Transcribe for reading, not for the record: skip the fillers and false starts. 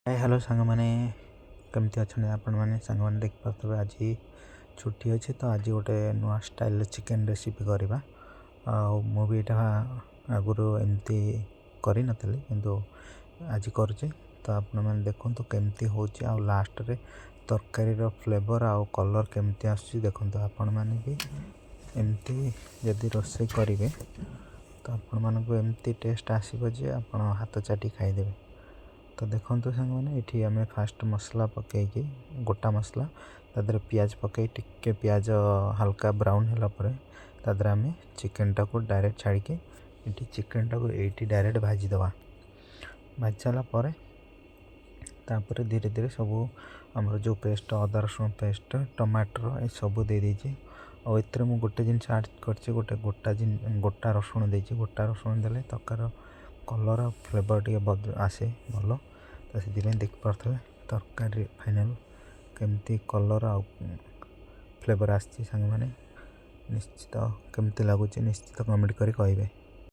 ହାଏ hello ସାଙ୍ଗମାନେ, କେମିତି ଅଛନ୍ତି ଆପଣମାନେ? ସାଙ୍ଗମାନେ, ଦେଖିପାରୁଥିବେ ଆଜି ଛୁଟି ଅଛି ତ ଆଜି ଗୋଟେ ନୂଆ ଷ୍ଟାଇଲ୍ର ଚିକେନ୍ ରେସିପି କରିବା। ଆଉ ମୁଁ ବି ଏଇଟା ଆଗରୁ ଏମିତି କରିନଥିଲି, କିନ୍ତୁ ଆଜି କରୁଛି। ତ ଆପଣମାନେ ଦେଖନ୍ତୁ କେମିତି ହେଉଛି ଆଉ ଲାଷ୍ଟରେ ତରକାରୀର ଫ୍ଲେଭର୍ ଆଉ କଲର୍ କେମିତି ଆସୁଛି ଦେଖନ୍ତୁ। ଆପଣମାନେ ବି ଏମିତି ଯଦି ରୋଷେଇ କରିବେ ତ ଆପଣମାନଙ୍କୁ ଏମିତି ଟେଷ୍ଟ ଆସିବ ଯେ ଆପଣ ହାତ ଚାଟି ଖାଇଦେବେ। ତ ଦେଖନ୍ତୁ ସାଙ୍ଗମାନେ, ଏଠି ଆମେ ଫାଷ୍ଟ ମସଲା ପକାଇକି, ଗୋଟା ମସଲା, ତା ଦେହରେ ପିଆଜ ପକାଇ ଟିକେ ପିଆଜ ହାଲକା ବ୍ରାଉନ୍ ହେଲା ପରେ ତା ଦେହରେ ଆମେ ଚିକେନଟାକୁ ଡାଇରେକ୍ଟ ଛାଡ଼ିକି ଏଠି ଚିକେନଟାକୁ ଏଇଠି ଡାଇରେକ୍ଟ ଭାଜିଦେବା। ଭାଜି ସାରିଲା ପରେ ତାପରେ ଧୀରେ ଧୀରେ ସବୁ ଆମର ଯେଉଁ ପେଷ୍ଟ, ଅଦା ରସୁଣ ପେଷ୍ଟ, ଟମାଟର ଏସବୁ ଦେଇଦେଇଛି। ଆଉ ଏଥିରେ ମୁଁ ଗୋଟେ ଜିନିଷ ଆଡ଼୍ କରିଛି, ଗୋଟେ ଗୋଟା ରସୁଣ ଦେଇଛି। ଗୋଟା ରସୁଣ ଦେଲେ ତରକାରୀର କଲର୍ ଆଉ ଫ୍ଲେଭର୍ ଟିକେ ଆସେ ଭଲ। ତ ସେଥିପାଇଁ ଦେଖିପାରୁଥିବେ ତରକାରୀ ଫାଇନାଲ୍ କେମିତି କଲର୍ ଆଉ ଫ୍ଲେଭର୍ ଆସିଛି। ସାଙ୍ଗମାନେ, ନିଶ୍ଚିତ କେମିତି ଲାଗୁଛି ନିଶ୍ଚିତ କମେଣ୍ଟ କରି କହିବେ।